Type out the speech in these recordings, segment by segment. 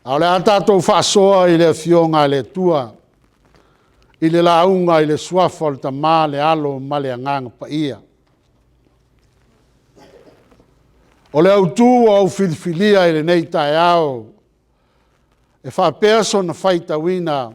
A o le a tatou faasoa i le Afioga a le Atua i le lauga i le Suafa o le Tama, le Alo ma le Agaga Paia. O le autu ua ou filifilia i lenei taeao e faapea sona faitauina,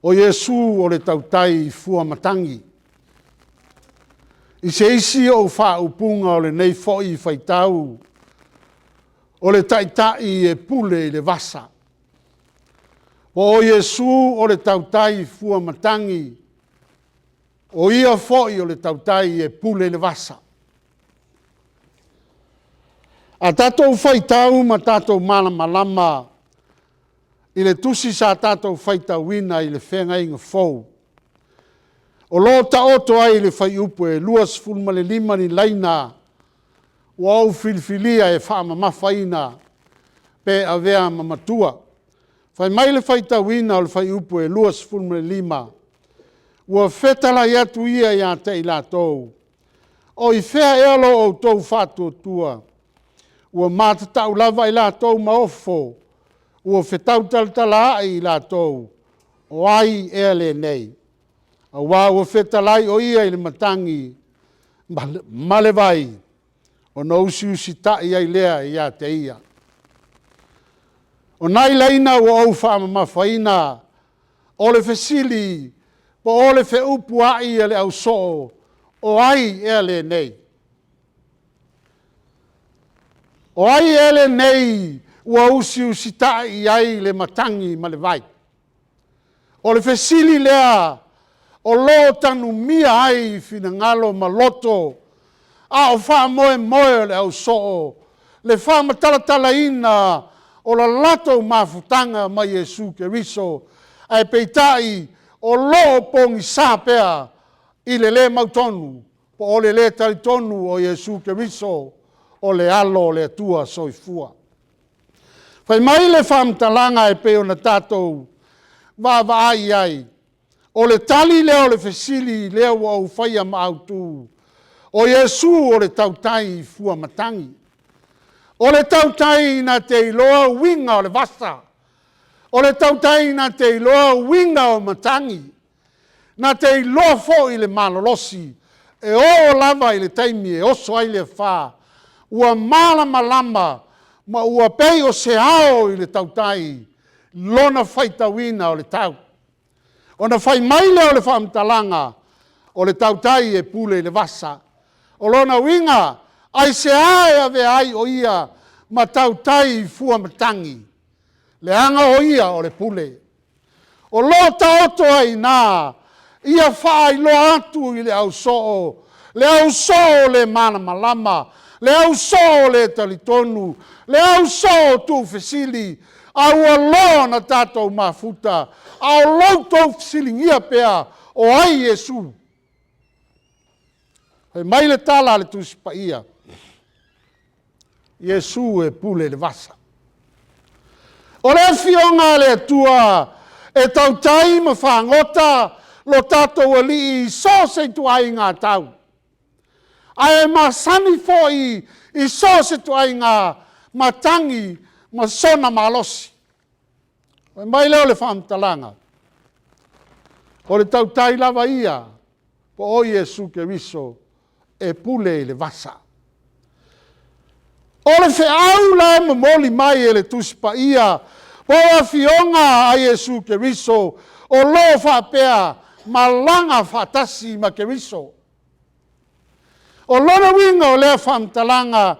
o Iesu o le tautai fua matagi. I se isi ou faaupuga o lenei foi faitau, o le Taitai e pule i le vasa. Po o Iesu o le tautai fua matagi, o Ia foi o le tautai e pule i le vasa. A tatou faitau ma tatou malamalama i le tusi sa tatou faitauina i le Feagaiga Fou, o lo o taoto ai i le fuaiupu e 25 ni laina ua ou filifilia e faamamafaina pe avea ma matua. Fai mai le faitauina o le fuaiupu e 25, “Ua fetalai atu ia ia te i latou, ‘O i fea ea lo outou faatuatua?’ Ua matatau lava i latou ma ofo, ua fetautalatalaai i latou, ‘O ai ea lenei?’ Aua ua fetalai o ia i le matagi ma le vai, ona usiusitai ai lea ia te ia.” O nai laina ua ou faamamafaina, o le fesili po o le feupuai a le ausoo, “O ai ea lenei?” O ai ea lenei ua usiusitai i ai le matagi ma le vai? O le fesili lea o lo o tanumia ai finagalo ma loto a o faamoemoe o le ausoo le faamatalatalaina o le latou mafutaga ma Iesu Keriso, ae peitai o lo o pogisa pea i le le mautonu po o le le talitonu o Iesu Keriso o le Alo o le Atua soifua. Fai mai le faamatalaga e pei ona tatou vaavaai i ai, o le tali lea o le fesili lea ua ou faia ma autu, o Iesu o le tautai fua matagi. O le tautai na te iloa uiga o le vasa. O le tautai na te iloa uiga o matagi, na te iloa foi le malolosi e oo lava i le taimi e oso ai le afa, ua malamalama ma ua pei o se ao i le tautai lona faitauina o le tau. Ona fai mai lea o le faamatalaga, o le tautai e pule i le vasa. O lona uiga, aisea e avea ai o ia ma tautai fua matagi? Leaga o ia o le pule. O lo o taoto ai i ina ia faailoa atu i le ausoo, le ausoo le malamalama, le ausoo le talitonu, le ausoo tuufesili, a ua loa ona tatou mafuta a o lo outou fesiligia pea, o ai Iesu? Fai mai le tala a le Tusi Paia, Iesu e pule i le vasa. O le Afioga a le Atua e tautai ma fagota lo tatou Alii i so o se ituaiga tau, ae masani foi i so o se ituaiga matagi ma sona malosi. Fai mai lea o le faamatalaga, o le tautai lava ia po o Iesu Keriso e pule i le vasa. O le feau la e momoli mai e le Tusi Paia po o Afioga a Iesu Keriso o lo o faapea, malaga faatasi ma Keriso. O lona uiga o lea faamatalaga,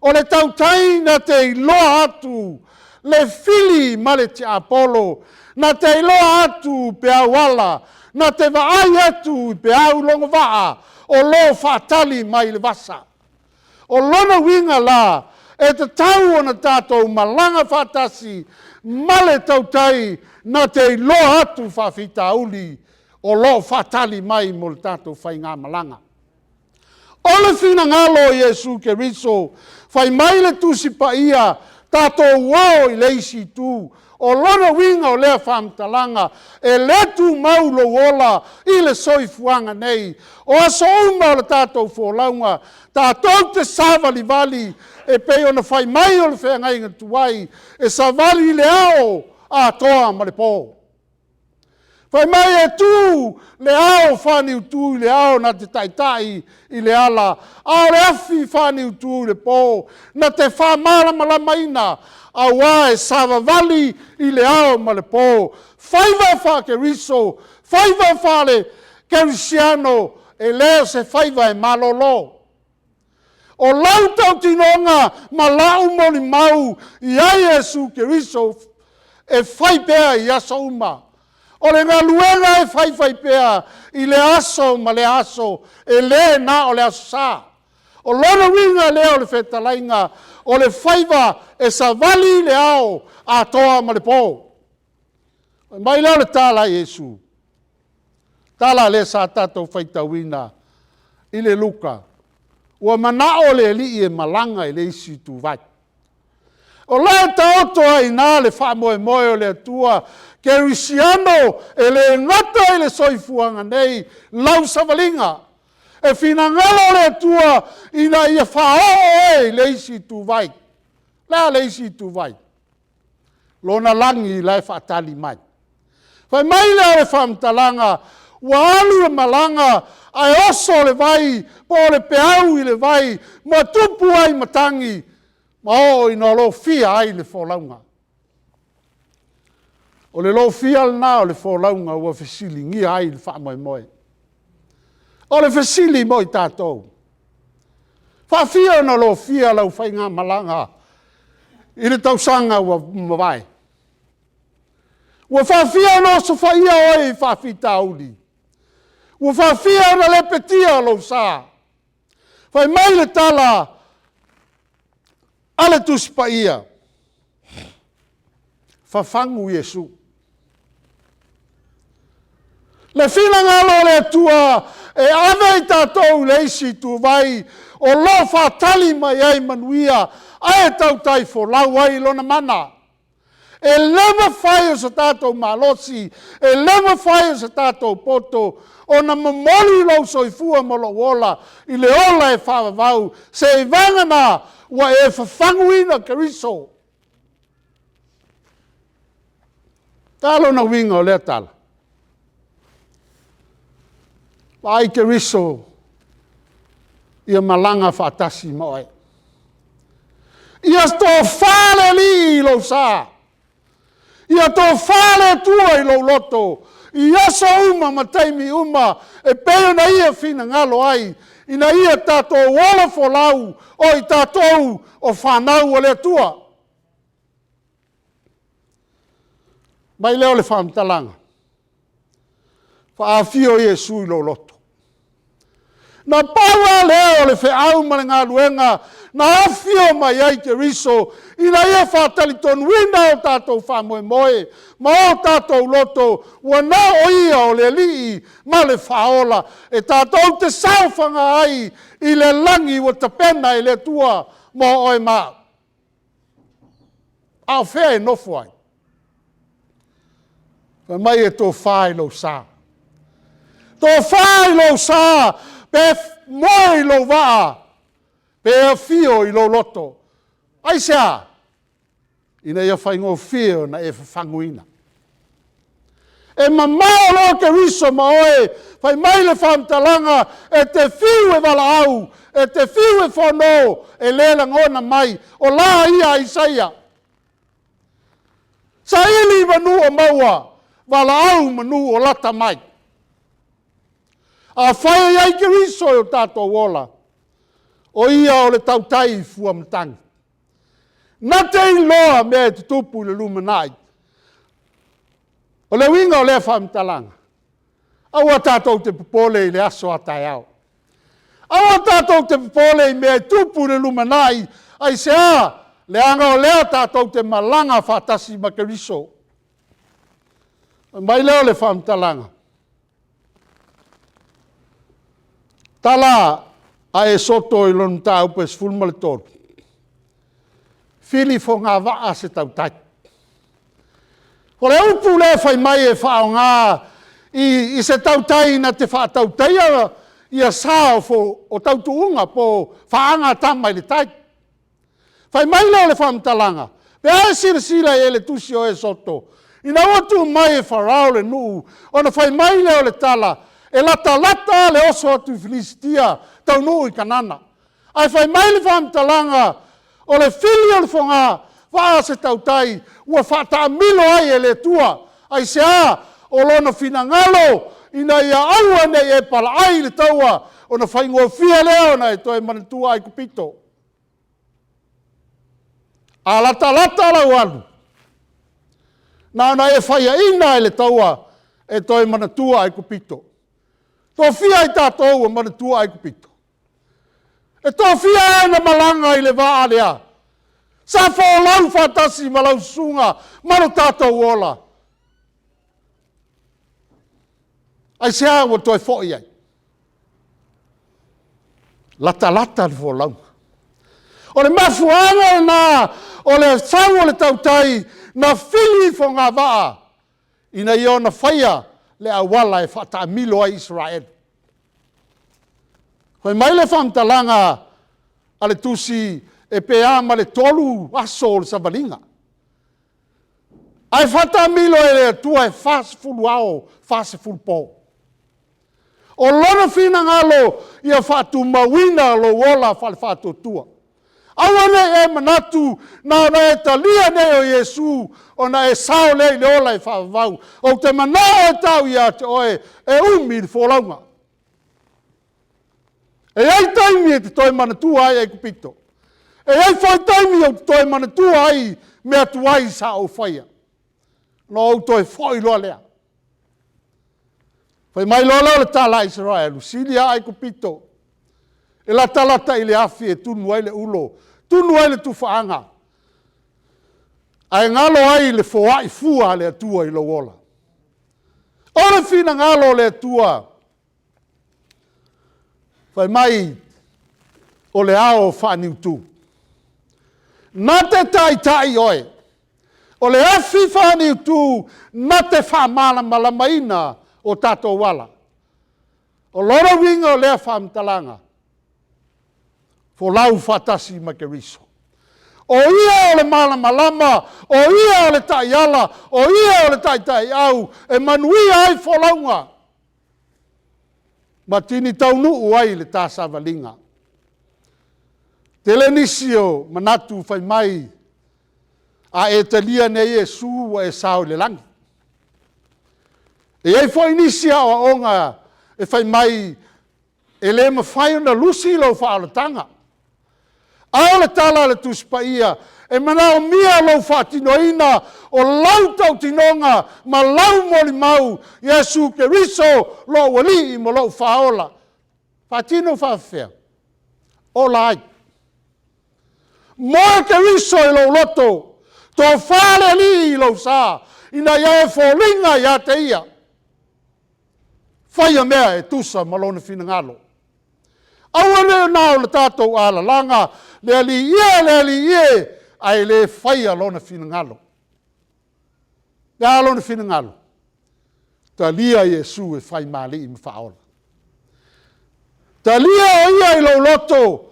o le tautai na te iloa atu le fili ma le tiapolo, na te iloa atu peau ala, na te vaai atu i peau logovaa o lo o faatali mai le vasa. O lona uiga la, e tatau ona tatou malaga faatasi ma le tautai na te iloa atu faafitauli o lo o faatali mai mo le tatou faigamalaga. O le finagalo o Iesu Keriso, fai mai le Tusi Paia, Tatou o i le isi itu. O lona uiga o lea faamatalaga, e le tumau lou ola i le soifuaga nei. O aso uma o le tatou folauga, tatou te savalivali e pei ona fai mai o le feagaiga tuai, e savali i le ao atoa ma le po. Fai mai e tu le ao faaniutu i le ao na te taitai i le ala, a o le afi faaniutu i le po na te faamalamalamaina, aua e savavali i le ao ma le po. Faiva faa-Keriso, faiva faale-Kerisiano, e le o se faiva e malolo. O lau tautinoga ma lau molimau i ai Iesu Keriso e fai pea i aso uma. O le galuega e faifaipea i lea aso ma lea aso, e le na o le aso Sa. O lona uiga lea o le fetalaiga, o le faiva e savali le ao atoa ma le po. Fai mai lea o le tala a Iesu, tala lea sa tatou faitauina i le Luka, ua manao le Alii e malaga i le isi ituvai. O la e taoto ai i ina le faamoemoe o le Atua, kerisiano e le gata i le soifuaga nei lau savaliga. E finagalo le Atua ina ia faaoo oe i le isi ituvai. O le a le isi ituvai? Lona lagi la e faatali mai. Fai mai lea o le faamatalaga, ua alu le malaga ae oso le vai po o le peau i le vai ma tupu ai matagi ma oo ina lofia ai le folauga. O le lofia lena o le folauga ua fesiligia ai le faamoemoe. O le fesili mo i tatou, e faafia ona lofia lau faigamalaga i le tausaga ua mavae? Ua faafia ona osofaia oe i faafitauli? Ua faafia ona lepetia lou sa? Fai mai le tala a le Tusi Paia, fafagu Iesu. Le finagalo o le Atua e ave i tatou i le isi ituvai o lo o faatali mai ai manuia ae tautai folau ai lona mana. E le mafai e so tatou malosi, e le mafai e so tatou poto ona momoli lou soifua ma lou ola i le ola e faavavau, seivagana ua e fafaguina Keriso. O le a lona uiga o lea tala? Vaai Keriso ia malaga faatasi ma oe. Ia tofa le Alii i lou sa. Ia tofa le Atua i lou loto i aso uma ma taimi uma e pei ona Ia finagalo ai, ina ia tatou ola folau o i tatou o fanau a le Atua. Fai mai lea o le faamatalaga, faafio Iesu i lou loto. Na pau lava lea o le feau ma le galuega na afio mai ai Keriso ina ia faatalitonuina o tatou faamoemoe ma o tatou loto, ua na o Ia o le Alii ma le Faaola, e tatou te saofaga ai i le lagi ua tapena e le Atua mo oe ma au. A o fea e nofo ai? Fai mai e tofa i lou sa. Tofa i lou sa, pe moe i lou vaa, pe afio i lou loto. Aisea? Ina ia faigofie ona e fafaguina. E mamao loa Keriso ma oe, fai mai le faamatalaga, e te fiu e valaau, e te fiu e fono, e le lagona mai. O la ia a Isaia? Saili manu o maua, valaau manu o lata mai. Afai e i ai Keriso i o tatou ola, o Ia o le tautai fuamatagi. Na te iloa mea e tutupu i le lumanai. O le uiga o lea faamatalaga, aua tatou te popole i le aso a taeao. Aua tatou te popole i mea e tupu i le lumanai. Aisea? Leaga o lea tatou te malaga faatasi ma Keriso. Fai mai lea o le faamatalaga, tala a Esoto i lona mataupu e 13, Fili fogavaa se tautai. O le upu lea fai mai e faaaoga i se tautai na te faatautaia ia sa o tautuuga po o faaga a tama i le tai. Fai mai lea o le faamatalaga, pe a e silasila i ai i le tusi o Esoto, ina ua tuu mai e Farao le nuu, ona fai mai lea o le tala, e latalata le oso atu i Filisitia taunuu i Kanana. Ae fai mai le faamatalaga, o le fili o le fogavaa a se tautai ua faataamilo ai e le Atua. Aisea? O Lona finagalo ina ia aua ne i e palaai le taua, ona faigofie lea ona e toe manatua Aikupito. A latalata lau alu, na ona e faiaina lava i le taua e toe manatua Aikupito. E toafia i tatou ua manatua Aikupito? E toafia e na malaga i le vaa lea? Sa folau faatasi ma lau susuga ma lo tatou ola. Aisea ua toe foi ai? Latalata le folauga. O le mafuaaga lena o le sau o le tautai na fili fogavaa ina ia ono faia le auala e faataamilo ai Israeli. Fai mai le faamatalaga a le tusi, e pe a ma le 3 aso o le savaliga. Ae faataamilo e le Atua e 40 ao 40 po. O Lona finagalo ia faatumauina lou ola faale-faatuatua. Aua ne i e manatu na ona e talia nei o Iesu ona e sao lea i le ola e faavavau. Ou te manao e tau ia te oe, e umi le folauga. E i ai taimi e te toe manatua ai Aikupito. E i ai foi taimi ou te toe manatua ai mea tuai sa ou faia, ona ou toe foi loa lea. Fai mai loa lea o le tala a Isaraelu, sili lava Aikupito, e latalata i le afi e tunu ai le ulo, tunu ai le tufaaga, ae galo ai le foai fua a le Atua i lou ola. O le finagalo o le Atua, fai mai o le ao faaniutu. Na te taitai oe, o le afi faaniutu na te faamalamalamaina o tatou ala. O lona uiga o lea faamatalaga, folau faatasi ma Keriso. O Ia o le malamalama, o Ia o le taiala, o Ia o le taitaiau e manuia ai folauga ma tini taunuu ai le ta savaliga. Tele nisi o manatu fai mai, a e talia nei Iesu ua e sao i le lagi. E i ai foi nisi aoaoga e fai mai e le mafai ona lusi lou faaolataga. A o le tala a le Tusi Paia, e manaomia lou faatinoina o lau tautinoga ma lau molimau, Iesu Keriso lou Alii ma lou Faaola. Faatino faafefea? Ola ai. Moe Keriso i lou loto, tofa le Alii i lou sa, ina ia e foliga ia te Ia. Faia mea e tusa ma Lona finagalo. Aua ne i na o le tatou alalaga, le Alii e, le Alii e, ae le faia Lona finagalo. O le a Lona finagalo? Talia Iesu e fai ma Alii ma Faaola. Talia o Ia i lou loto,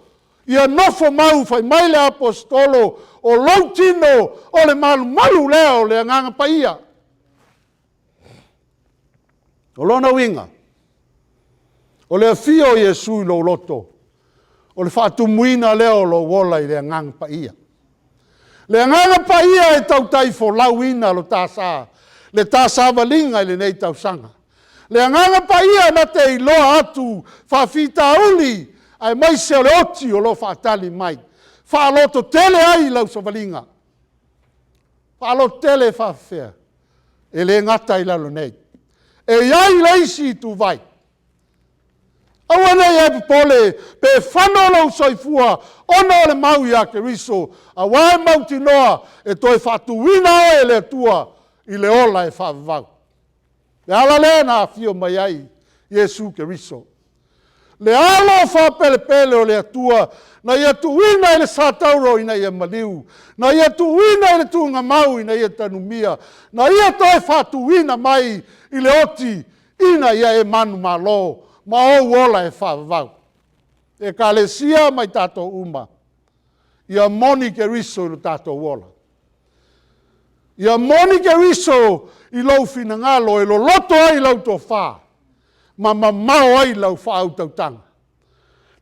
ia nofo mau, fai mai le Aposetolo, o lou tino o le malumalu lea o le Agaga Paia. O lona uiga, o le afio o Iesu i lou loto, o le faatumuina lea o lou ola i le Agaga Paia. Le Agaga Paia e tautai folauina lo ta sa, le ta savaliga i lenei tausaga. Le Agaga Paia na te iloa atu faafitauli aemaise o le oti o lo o faatali mai. Faalototele ai lau savaliga. Faalototele e faafefea? E le gata i lalo nei. E i ai le isi ituvai. Aua ne i e popole pe fano lou soifua ona o le mau ia Keriso, aua e mautinoa e toe faatuina oe e le Atua i le ola e faavavau. Le ala lea na afio mai ai Iesu Keriso. Le alo faapelepele o le Atua, na ia tuuina i le satauro ina ia maliu, na ia tuuina i le tuugamau ina ia tanumia, na ia toe faatuina mai i le oti ina ia e manumalo ma ou ola e faavavau. Ekalesia ma i tatou uma, ia moni Keriso i lo tatou ola. Ia moni Keriso i lou finagalo e loloto ai lau tofa ma mamao ai lau faautautaga.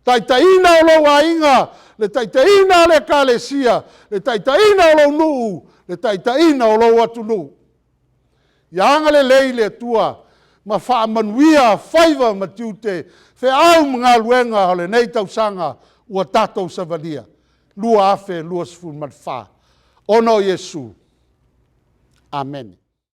Taitaiina o lou aiga, le taitaiina o le ekalesia, le taitaiina o lou nuu, le taitaiina o lou atunuu. Ia agalelei le Atua ma faamanuia faiva ma tiute, feau ma galuega o lenei tausaga ua tatou savalia 2024 ona o Iesu. Amene.